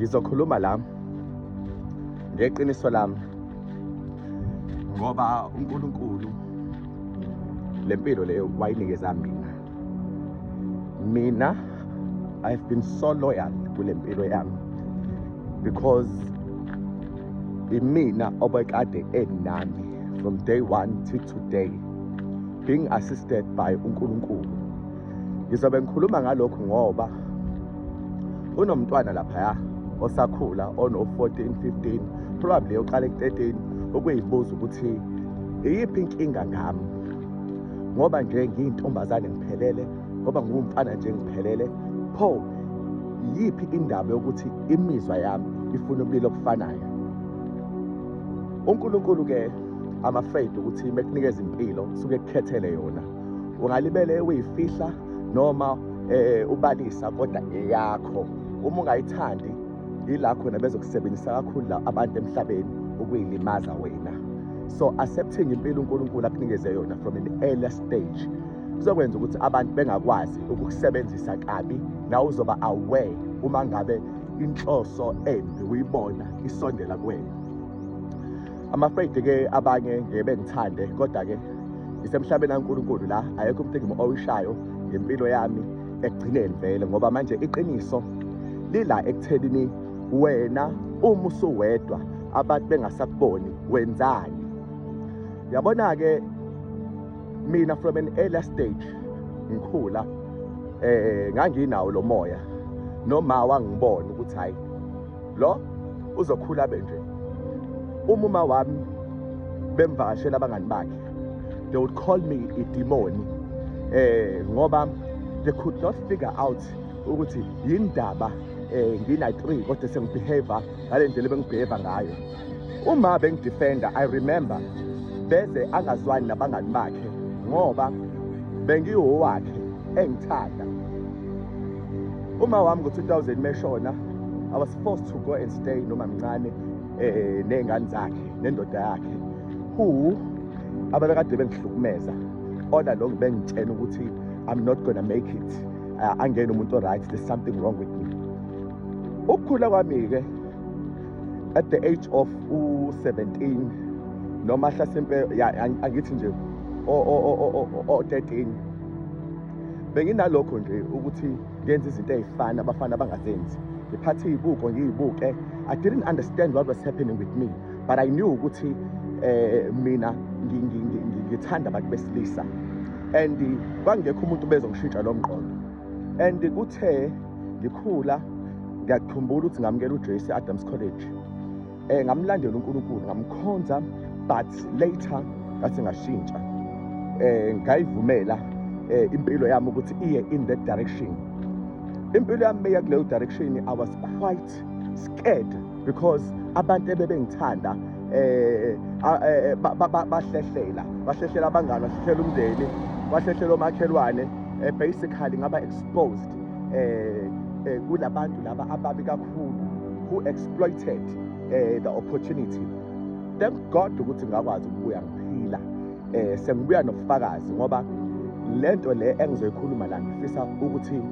Ngizokhuluma la ngeqiniso lami ngoba uNkulunkulu lempilo leyo wayinikeza mina. Mina, I've been so loyal kule mpilo yami because imina obekade enami from day one till today, being assisted by uNkulunkulu. Ngizobe ngikhuluma ngalokhu ngoba unomntwana laphaya osakhula ono-14, 15, probably oqala ku-13, ukuyibuza ukuthi iyiphi inkinga ngami, ngoba nje ngiyintombazane ngiphelele, ngoba ngiwumfana nje ngiphelele, pho yiphi indaba yokuthi imizwa yami ifuna ubulili obufanayo? UNkulunkulu-ke, I'm afraid ukuthi mekunikeza impilo suke kukhethele yona. Ungalibele uyifihla noma ubalisa, kodwa eyakho. Uma ungayithandi, yila khona bezokusebenzisa kakhulu la abantu emhlabeni ukuyilimaza wena. So accepting impilo uNkulunkulu akunikeze yona from an earlier stage kuzokwenza ukuthi abantu bengakwazi ukukusebenzisa kabi, nawe uzoba aware uma ngabe inhloso embi uyibona isondela kuwena. I'm afraid ke abanye ngeke bengithande, kodwa ke ngisemhlabeni kaNkulunkulu la, ayekho umuntu engim-owishayo ngempilo yami ekugcineni vele, ngoba manje iqiniso lila ekuthenini wena uma usuwedwa abantu bengasakuboni wenzani. Yabona-ke, mina from an earlier stage ngikhula nganginawo lo moya, noma wangibona ukuthi hayi, lo uzokhula benje. Uma wami bemvakashela abangani bakhe, they would call me idemoni ngoba they could not figure out ukuthi yindaba ngina 3 kodwa sengibehave ngale ndlela ebengibehave ngayo. Uma bengidefenda, I remember beze angazwani nabangani bakhe ngoba bengiwowakhe engithanda. Uma wami ngo-2000 meshona, I was forced to go and stay noma mncane ney'ngane zakhe nendoda yakhe who ababekade bengihlukumeza all along, bengitshela ukuthi I'm not gonna make it, angena umuntu right, there's something wrong with me. Ukukhula kwami-ke at the age of u-17 noma hlasimpe ya, angithi nje o-13, benginalokho nje ukuthi ngenze izinto ey'fana abafana abangazenzi, ngiphathe iy'buko ngiy'buke. I didn't understand what was happening with me, but I knew ukuthi mina ngithanda abantu besilisa and kwangekho umuntu bezongishintsha lo mqondo. And kuthe ngikhula, ngiyakhumbula ukuthi ngamukela uJesu Adams College, ngamlandela uNkulunkulu, ngamkhonza, but later ngathi ngashintsha, ngayivumela impilo yami ukuthi iye in that direction. Impilo yami meya kuleyo direction, I was quite scared because abantu ebebengithanda bahlehlela, bahlehlela abangani, bahlehlela umndeni, bahlehlela omakhelwane. Basically ngaba exposed kulabantu laba ababi kakhulu who exploited the opportunity. Thank God ukuthi ngakwazi ukubuya ngiphila, sengibuya nobufakazi, ngoba lento le engizoyikhuluma la ngifisa ukuthi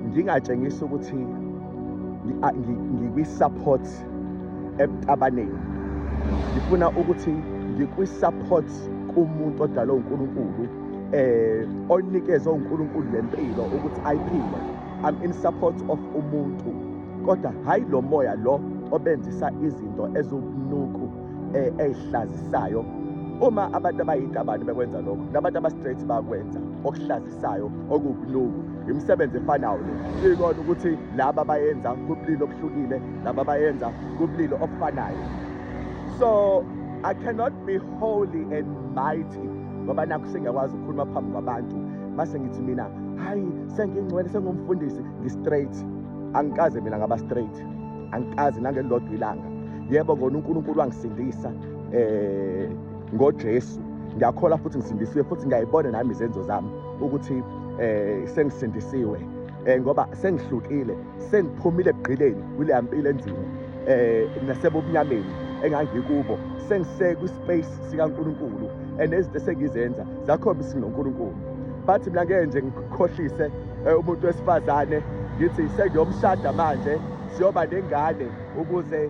ngingatshengisa ukuthi ngikwi-support ebutabaneni. Ngifuna ukuthi ngikwi-support kumuntu odalwe uNkulunkulu, onikezwe uNkulunkulu lempilo ukuthi ayiphile. I'm in support of umuntu, kodwa hayi lo moya lo obenzisa izinto eziwubunuku, ezihlazisayo. Uma abantu abayitabane bekwenza lokho, nabantu aba-straight bakwenza okuhlazisayo, okuwubunuku, imisebenzi efanayo le. Ikona ukuthi laba bayenza kubulili obuhlukile, laba bayenza kubulili obufanayo. So I cannot be holy and mighty ngoba nakho sengiyakwazi ukukhuluma phambi kwabantu, mase ngithi mina hayi, sengingcwele, sengumfundisi, ngi-straight. Angikaze mina ngaba straight, angikaze nangelilodwa ilanga. Yebo kona uNkulunkulu wangisindisa ngoJesu, ngiyakholwa futhi ngisindisiwe, futhi ngiyayibona nami izenzo zami ukuthi sengisindisiwe, ngoba sengihlukile, sengiphumile ebugqileni kuleya mpilo enzima nasebumnyameni engangikubo, sengise kwi-space sikaNkulunkulu and nezinto esengizenza zakhombisa nginoNkulunkulu. Bathi mina ngeke nje ngikhohlise umuntu wesifazane ngithi sengiyomshada manje. Siyoba nengane ukuze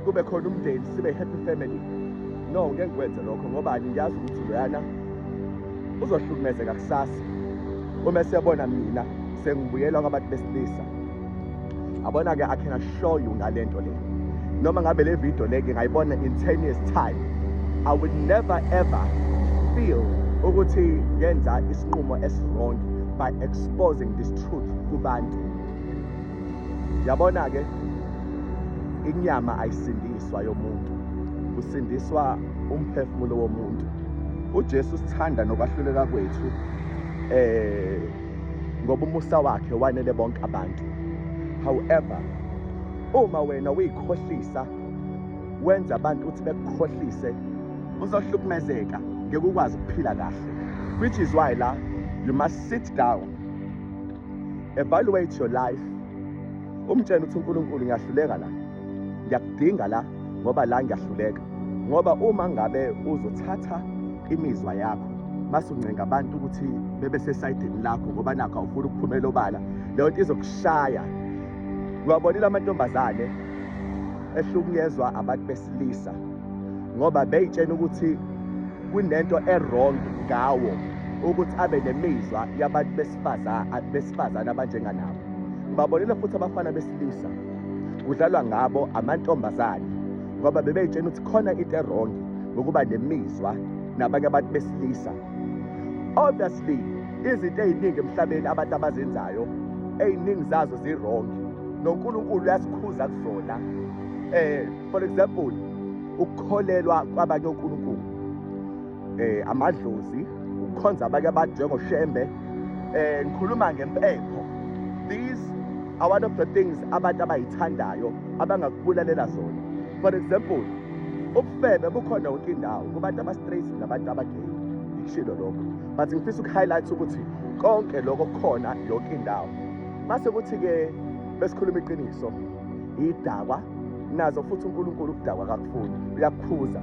kube khona umndeni, sibe happy family. No, ngeke ngikwenze lokho. Ngobani? Ngiyazi ukuthi loyana uzohlukumezeka kusasa uma esebona mina sengibuyela kwabantu besilisa. Abona-ke, I can assure you ngale nto le, noma ngabe le video le ngingayibona in 10 years time, I would never ever feel ukuthi ngenza isinqumo esi-wrong by exposing this truth kubantu. Yabona-ke, inyama ayisindiswa yomuntu, kusindiswa umphefumulo womuntu. UJesu sithanda nokwahluleka kwethu, ngoba umusa wakhe wanele bonke abantu. However, uma wena uyikhohlisa, wenza abantu ukuthi bekukhohlise, uzohlukumezeka, ngeke ukwazi ukuphila kahle, which is why la you must sit down, evaluate your life, umtshele ukuthi, "UNkulunkulu, ngiyahluleka la, ngiyakudinga la, ngoba la ngiyahluleka." Ngoba uma ngabe uzothatha imizwa yakho mase uncenga abantu ukuthi bebe sesayidini lakho ngoba nakho awufuni ukuphumela obala, leyo nto izokushaya. Ngiwabonile amantombazane ehlukunyezwa abantu besilisa ngoba beyitshena ukuthi kunento e-wrong ngawo ukuthi abe nemizwa yabantu besifazane abanjenganabo. Ngibabonile futhi abafana besilisa kudlalwa ngabo amantombazane ngoba bebeyitshena ukuthi khona into e-wrong ngokuba nemizwa nabanye abantu besilisa. Obviously, izinto ey'ningi emhlabeni abantu abazenzayo, ey'ningi zazo zi-wrong, noNkulunkulu uyasikhuza kuzona. For example, ukukholelwa kwabanye onkulunkulu, amadlozi, ukukhonza abanye abantu njengoShembe, ngikhuluma ngempepho, these are one of the things abantu abayithandayo abangakubulalela zona. For example, ubufebe bukhona yonke indawo kubantu aba-straight nabantu aba-gay, ngikushilo lokho, but ngifisa uku-highlight ukuthi konke lokho kukhona yonke indawo. Mase kuthi-ke besikhuluma iqiniso, idakwa nazo futhi, uNkulunkulu ukudakwa kakufuni, uyakukhuza.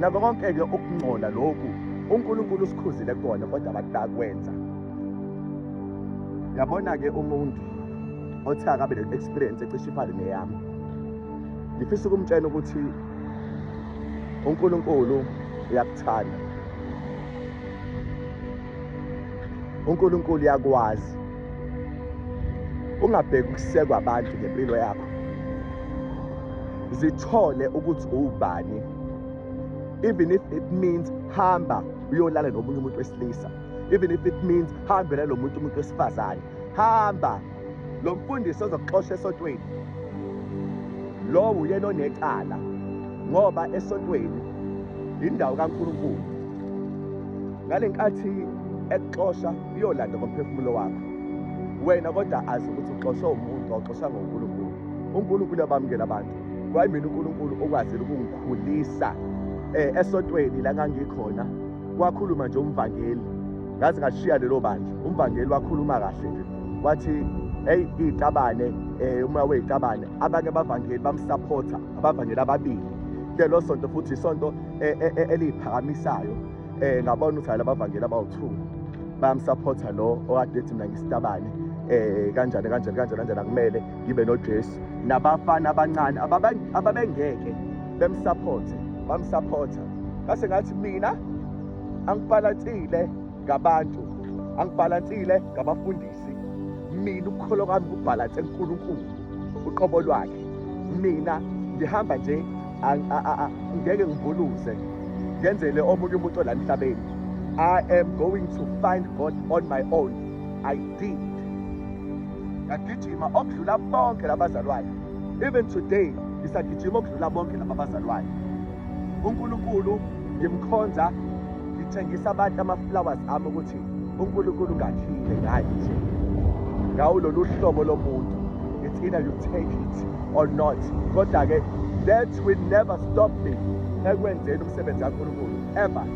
Nako konke-ke ukungcola lokhu, uNkulunkulu usikhuzile kona, kodwa abantu bayakwenza. Yabona-ke, umuntu othi akabe ne-experience ecishe ifane neyami, ngifisa ukumtshela ukuthi uNkulunkulu uyakuthanda, uNkulunkulu uyakwazi. Ungabheki ukusekwa abantu ngempilo yakho, zithole ukuthi ubani, even if it means hamba uyolala nomunye umuntu wesilisa, even if it means hambe nalo muntu wesifazane, hamba. Lo mfundisi ozokuxosha esontweni lowo uyena onecala, ngoba esontweni indawo kaNkulunkulu. Ngale nkathi ekuxosha, uyolanda komphefumulo wakho wena, kodwa azi ukuthi uxoshwe umuntu, awuxoshanga uNkulunkulu. UNkulunkulu uyabamukela abantu. Kwayi mina uNkulunkulu okwazile ukungikhulisa esontweni la ngangikhona. Wakhuluma nje umvangeli, ngaze ngashiya lelo bandla. Umvangeli wakhuluma kahle nje, wathi, "Hey, iy'tabane, uma wey'tabane." Abanye abavangeli bamsupporta, abavangeli ababili lelo sonto, futhi isonto eliyiphakamisayo. Ngabona ukuthi hayi, labavangeli abawu-2 bayamsupporta lo okade ethi mina ngisitabane, kanjani kanjani kanjani kanjani, akumele ngibe noJesu. Nabafana abancane ababengeke bemsupporte bamsupporta. Ngase ngathi mina angibhalansile ngabantu, angibhalansile ngabafundisi, mina ukukholwa kwami kubhalanse kuNkulunkulu uqobo lwakhe. Mina ngihamba nje, ngeke ngivuluze ngenzele omunye umuntu la emhlabeni. I am going to find God on my own. I did, ngagijima okudlula bonke labazalwane. Even today ngisagijima okudlula bonke laba bazalwane. UNkulunkulu ngimkhonza, ngithengisa abantu ama-flowers ami ukuthi uNkulunkulu ngakhile kanje ngawo lolu hlobo lomuntu. It's either you take it or not, kodwa-ke that will never stop me ekwenzeni umsebenzi kaNkulunkulu ever.